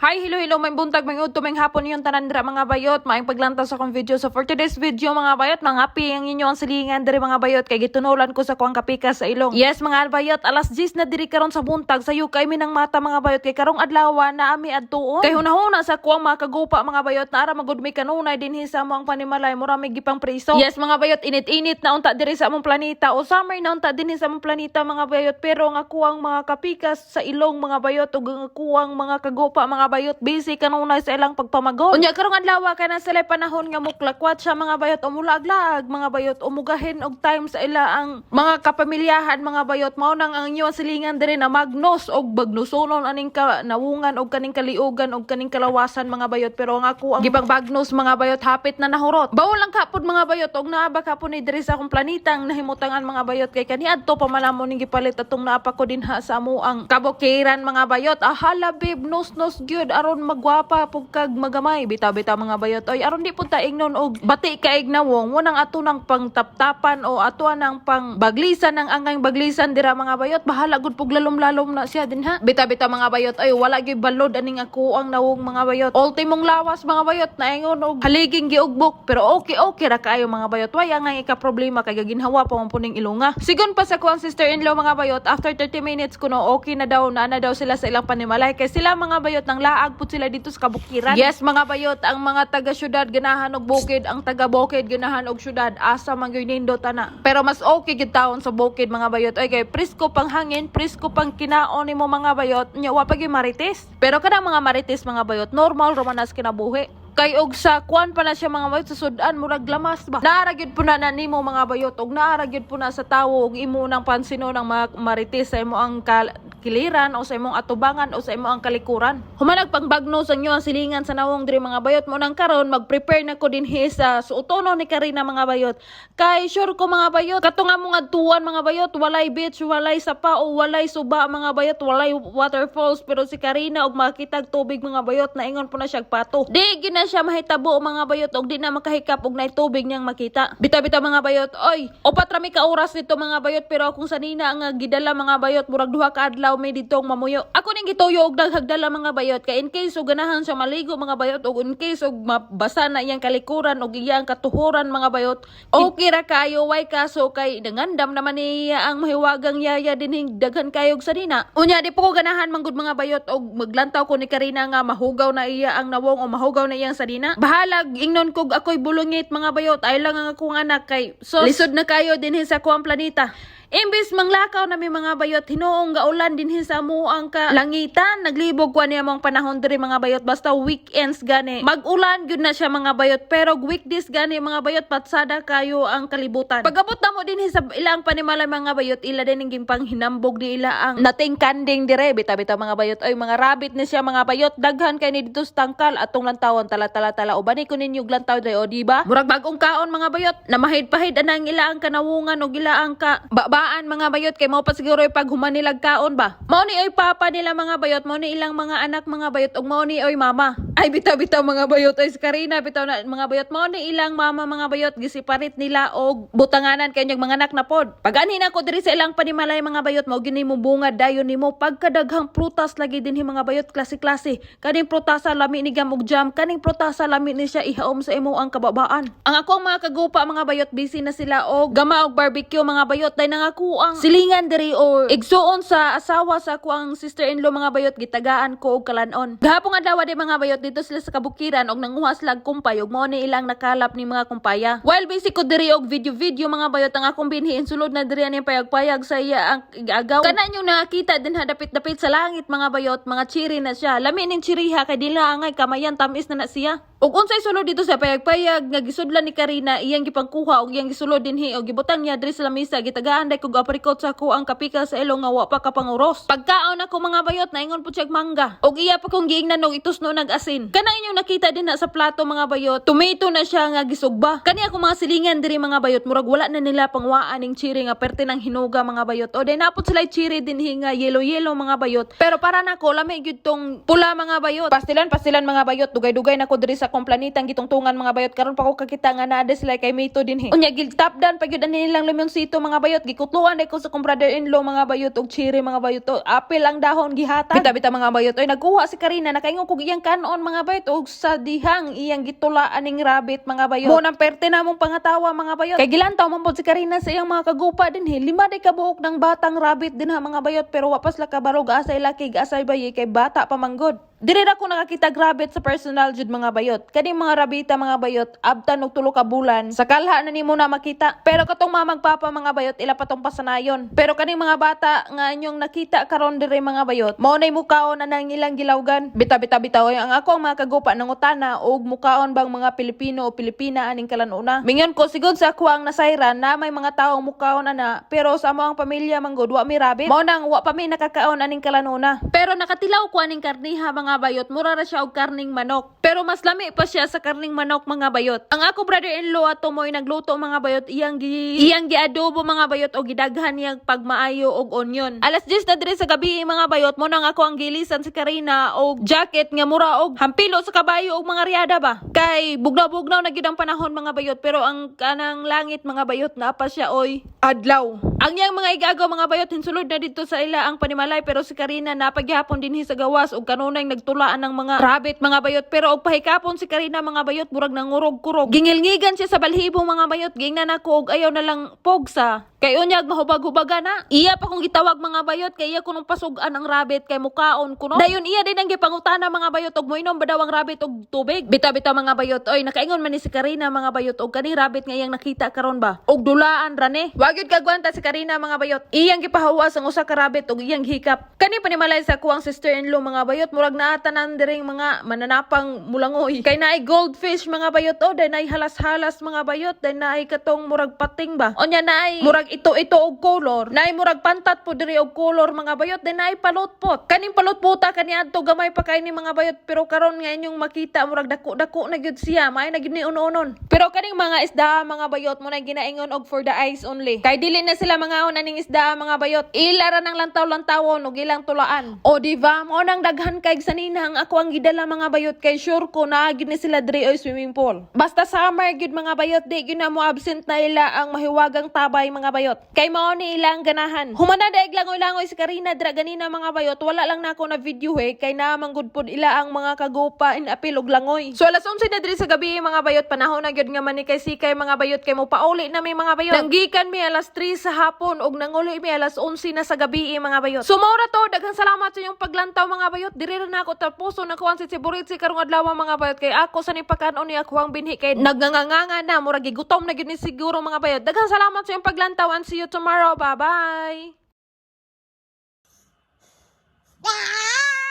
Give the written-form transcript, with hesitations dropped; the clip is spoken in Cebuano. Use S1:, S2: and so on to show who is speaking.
S1: Hi, hello, hello, maayong buntag, maayong udto, maayong hapon inyong tanan dira, mga bayot. Maayong paglantaw sa akong video. So for today's video, mga bayot, mga ang inyo ang silingan diri, mga bayot, kay gitunulan ko sa kuang kapikas sa ilong. Yes, mga bayot, alas 10 na diri karon sa buntag, sayo kay mi ng mata, mga bayot, kay karong adlaw na ami adtuon. Kay hunahuna sa kuang mga kagupa, mga bayot, naara magud mi kanunay dinhi sa among panimalay, mura may gipang priso. Yes, mga bayot, init-init na unta diri sa among planeta o summer na unta dinhi sa among planeta, mga bayot, pero ang akuang mga kapikas sa ilong, mga bayot, ug ang akuang mga kagupa, mga bayot, busy kanunay sa ilang pagpamagol. Unya karong adlaw kay na sila panahon nga muklakwat siya, mga bayot, o mulaaglaag, mga bayot, o mugahin og time sa ila ang mga kapamilyahan, mga bayot. Mao nang ang inyo ang silingan diri na magnos og bagnusonon aning ka nawungan og kaning kaliugan og kaning kalawasan, mga bayot, pero ang ako ang gipang bagnos, mga bayot, hapit na nahurot. Bawol lang kapod, mga bayot, og naa ba kapon ni diri sa akong planetang nahimutangan, mga bayot, kay kaniadto pa man amo ning gipalit atong naa pa ko dinha sa amo ang kabukiran, mga bayot. Ahala babe, nos nos gyud aron magwapa pug kag magamay. Bitaw-bitaw, mga bayot, oy, aron di pud ta ingnon og bati kaig nawong mo nang ato nang pangtaptapan o ato nang pang baglisan ng angay baglisan dira, mga bayot. Bahala gud pug lalom-lalom na siya dinha. Bitaw-bitaw, mga bayot, oy, wala gyud balod aning ako ang nawong, mga bayot. Ultimong lawas, mga bayot, naingon og haliging giugbok, pero okay okay ra kaayo, mga bayot. Way angay ika problema kay gaginhawa pa man puning ilonga. Sigon pa sa kuang sister-in-law, mga bayot, after 30 minutes kuno okay na daw, naa na daw sila sa ilang panimalay, kay sila, mga bayot, nang laag pud sila dito sa kabukiran. Yes, mga bayot, ang mga taga syudad ganahan og bukid, ang taga bukid ganahan og syudad. Asa man gyud nindot ana? Pero mas okay gyud taon sa bukid, mga bayot, oy, kay presko pang hangin, presko pang kinaon nimo, mga bayot, nya wa pa gyud marites. Pero kanang mga marites, mga bayot, normal ra man nas kinabuhi. Kay og sa kwan pa na siya, mga bayot, sa sudan, murag lamas ba. Naara gyud po na nimo, mga bayot, og naara gyud po na sa tawo og imo nang pansino ng mga marites sa imo ang kiliran o sa imong atubangan o sa imo ang kalikuran. Humanag pangbagno sa inyo ang silingan sa nawong diri, mga bayot, mo nang karon mag-prepare na ko dinhi sa suotono ni Karina, mga bayot. Kay sure ko, mga bayot, kato nga mong adtuan, mga bayot, walay beach, walay sapa o walay suba, mga bayot, walay waterfalls, pero si Karina og makitag tubig, mga bayot, naingon po na siya pato. Di gyud na siya mahitabo, mga bayot, og di na makahikap og nay tubig niyang makita. Bitaw-bitaw, mga bayot, oy, 4 rami ka oras nito, mga bayot, pero akong sanina nga gidala, mga bayot, murag 2 ka adlaw may ditong mamuyo. Ako ning gituyo og daghag dala, mga bayot, kay in case og ganahan siya maligo, mga bayot, og in case og mabasa na iyang kalikuran og iyang katuhuran, mga bayot. Okay ra kayo, way kaso kay nangandam naman niya ang mahiwagang yaya dinhing daghan kayog sanina. Unya di po ko ganahan manggod, mga bayot, og maglantaw ko ni Karina nga mahugaw na iya ang nawong o mahugaw na iyang sanina. Bahalag ingnon kog ako'y bulungit, mga bayot, ay lang ang akong anak kay so lisod na kayo dinhi sa kuang planeta. Imbis manglakaw na mi, mga bayot, hinuong gaulan dinhi sa amuang ka langitan. Naglibog ko niya mong panahon diri, mga bayot, basta weekends gani. Mag-ulan gyud na siya, mga bayot, pero weekdays gani, mga bayot, patsada kayo ang kalibutan. Pagabot na mo dinhi sa ilang panimalay, mga bayot, ila din ang gimpang hinambog ni ila ang nating kanding dire. Bitaw-bitaw, mga bayot, ay mga rabbit ni siya, mga bayot, daghan kay ni dito sa tangkal atong lantawon tala tala tala ubani ko ninyo lantaw dre o di ba? Murag bagong kaon, mga bayot, na mahid-pahid anang ila ang kanawungan og ila ang ka babaan, mga bayot, kay mao pa siguro pag humanilag kaon ba. Mao ni oy papa nila, mga bayot, mao ni ilang mga anak, mga bayot, ug mao ni oy mama. Ay bitaw-bitaw, mga bayot, ay si Karina bitaw na, mga bayot, mao ni ilang mama, mga bayot, gisiparit nila og butanganan kay inyong mga anak na pod. Pag-anhi na ko diri sa ilang panimalay, mga bayot, mao gini mo bunga dayon nimo pagkadaghang prutas lagi dinhi, mga bayot, klase-klase. Kaning prutasa lami ni gam og jam, kaning prutasa lami ni siya ihaom sa imo ang kababaan. Ang akong mga kagupa, mga bayot, busy na sila og gama og barbecue, mga bayot, dahil nangako ang silingan diri or igsuon sa asawa sa ako ang sister-in-law, mga bayot, gitagaan ko og kalanon. Gahapon adlaw di, mga bayot, dito sila sa kabukiran og nanguha sila og kumpay ug mao ni ilang nakalap ni mga kumpaya. While busy ko diri og video-video, mga bayot, ang akong binhi sulod na diri ani payag-payag sa iya ang agaw. Kana inyong nakakita din hadapit-dapit sa langit, mga bayot, mga cherry na siya. Lami ning cherryha kay dili na angay kamayan, tamis na na siya. Ug unsay sulod dito sa payag-payag nga gisudlan ni Karina, iyang gipangkuha ug iyang gisulod dinhi ug gibutang niya diri sa lamisa. Gitagaan day kog apricot sa ako ang kapika sa ilong nga wa pa kapanguros. Pagkaon ako, mga bayot, naingon po siya mangga. Ug iya pa kong giingnan og itusno nag asin. Kanang inyong nakita din na sa plato, mga bayot, tomato na siya nga gisugba. Kani ako mga silingan diri, mga bayot, murag wala na nila pangwaan ning cherry nga perte ng hinuga, mga bayot. O day napot sila cherry dinhi nga yellow-yellow, mga bayot. Pero para nako lami gyud tong pula, mga bayot. Pastilan pastilan, mga bayot, dugay-dugay na ko diri sa sa akong planetang gitungtungan, mga bayot. Karon pa ko kakita nga naa sila kay mito dinhi. Unya gil top down pa gyud ani nilang limonsito, mga bayot. Gikutluan day ko sa akong brother-in-law, mga bayot, og cherry, mga bayot. O, apel ang dahon gihatag. Bita bita, mga bayot. Oy, nagkuha si Karina, nakaingon kog iyang kanon, mga bayot, og sa dihang iyang gitula aning rabbit, mga bayot. Mo nang perte na mong pangatawa, mga bayot. Kay gilantaw man pod si Karina sa iyang mga kagupa dinhi. Lima day kabuok ng batang rabbit dinha, mga bayot, pero wa pa sila kabalo asay laki asay bayi kay bata pa manggod. Diri ra ko nakakita rabbit sa personal jud, mga bayot. Kaning mga rabita, mga bayot, abtan og 3 ka bulan. Sa kalha na nimo na makita. Pero katong mamag papa, mga bayot, ila pa tong pasanayon. Pero kaning mga bata nga inyong nakita karon diri, mga bayot, mao nay mukaon na nang ilang gilawgan. Bita bita bitaw ang ako ang mga kagupa nangutana og mukaon bang mga Pilipino o Pilipina aning kalanuna. Mingon ko sigod sa ako ang nasayran na may mga taong mukaon ana, pero sa amo ang pamilya manggod wa mi rabbit. Mao nang wa pa mi nakakaon aning kalanuna. Pero nakatilaw ko aning karniha, mga bayot, mura ra siya og karning manok. Pero mas lami pa siya sa karning manok, mga bayot. Ang ako brother-in-law ato mo'y nagluto, mga bayot, iyang giadobo, mga bayot, og gidaghan niyang pagmaayo og onion. Alas 10 na diri sa gabi, mga bayot, mo nang ako ang gilisan si Karina og jacket nga mura og hampilo sa kabayo og mga riyada ba. Kay bugnaw-bugnaw na gyud ang panahon, mga bayot, pero ang kanang langit, mga bayot, naa pa siya oy adlaw. Ang iyang mga igagaw, mga bayot, hinsulod na dito sa ila ang panimalay, pero si Karina napaghapon dinhi sa gawas og kanunay nagtulaan ng mga rabbit, mga bayot, pero og pahikapon si Karina, mga bayot, murag nangurog-kurog. Gingilngigan siya sa balhibo, mga bayot. Gingnan ako og ayaw na lang pogsa. Kay unyag mahubag-hubaga na. Iya pa kong gitawag, mga bayot, kay iya kunong pasug-an ang rabbit kay mukaon kuno. Dayon iya din ang gipangutana, mga bayot, og moinom ba daw ang rabbit og tubig. Bitaw-bitaw, mga bayot, oy nakaingon man ni si Karina, mga bayot, og kaning rabbit nga iyang nakita karon ba. Og dulaan ra ni. Wa gyud kagwanta si Karina, mga bayot. Iyang gipahawas ang usa ka rabbit og iyang hikap. Kani panimalay sa kuang sister-in-law, mga bayot, murag naa tanan diring mga mananapang mulangoy. Kay naay goldfish, mga bayot, o day naay halas-halas, mga bayot, day naay katong murag pating ba. Onya naay murag ito-ito og color. Naay murag pantat po diri og color, mga bayot, day naay palutpot. Kaning palutpota kaniadto gamay pa kay ni, mga bayot, pero karon nga inyong makita murag dako-dako na gyud siya, maay na gyud ni uno-unon. Pero kaning mga isda, mga bayot, mo na ginaingon og for the eyes only. Kay dili na sila mangaon aning isda, mga bayot. Ila ra nang lantaw-lantawon og ilang tulaan. O di ba mo nang daghan kay saninang ako ang gidala, mga bayot, kay sure ko naa gyud ni sila diri oy swimming pool. Basta summer gyud, mga bayot, di gyud na mo absent na ila ang mahiwagang tabay, mga bayot. Kay mao ni ilang ganahan. Humana daig langoy-langoy si Karina dira ganina, mga bayot. Wala lang nako na video eh kay naa man gud pod ila ang mga kagupa in apil og langoy. So alas 11 na diri sa gabi, mga bayot, panahon na gyud nga manikay sikay, mga bayot, kay mo pauli na mi, mga bayot. Nanggikan mi alas 3 sa hapon og nanguli mi alas 11 na sa gabi eh, mga bayot. So mao ra to, daghang salamat sa inyong paglantaw, mga bayot. Diri ra na ako tapuson ako ang si karong adlaw, mga bayot, kay ako sa nipakan-on ni ako ang binhi kay nagnganganga na, murag gigutom na gyud ni siguro, mga bayot. Daghang salamat sa inyong paglantaw and see you tomorrow. Bye bye.
S2: Ah!